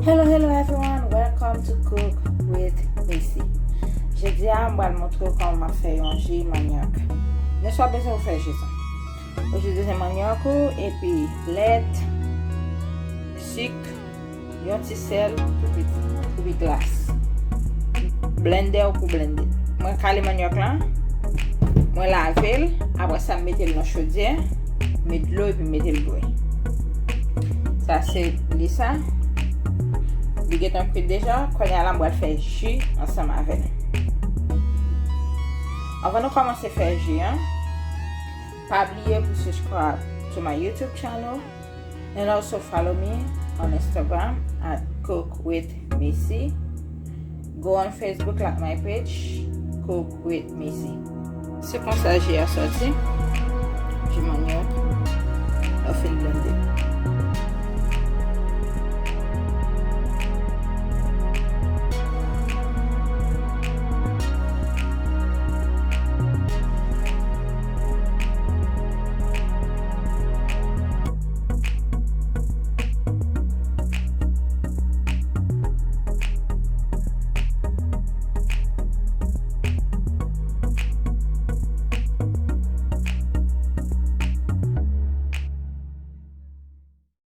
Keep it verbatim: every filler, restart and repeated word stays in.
Hello, hello everyone, welcome to Cook with Missy. Jodi a, m pral montre w kòman m ap fè yon ji manyòk. Men sa w bezwen pou fè ji sa. Ou jis bezwen manyòk ou, epi lèt, sik, yon ti sèl, epi, epi glas. Blendè ou pou blende. Mwen kale manyòk lan, mwen lave l, apre sa m mete l nan chodyè, met dlo epi m mete l bouyi. Sa se li sa. Li gentan kwit deja. Kounye a la m pral fè ji ansanm avè l. Anvan nou kòmanse fè ji an, pa bliye pou subscribe to my YouTube channel and also follow me on Instagram at Cook with Missy. Go on Facebook, like my page, Cook with Missy. Se konsa ji a sòti.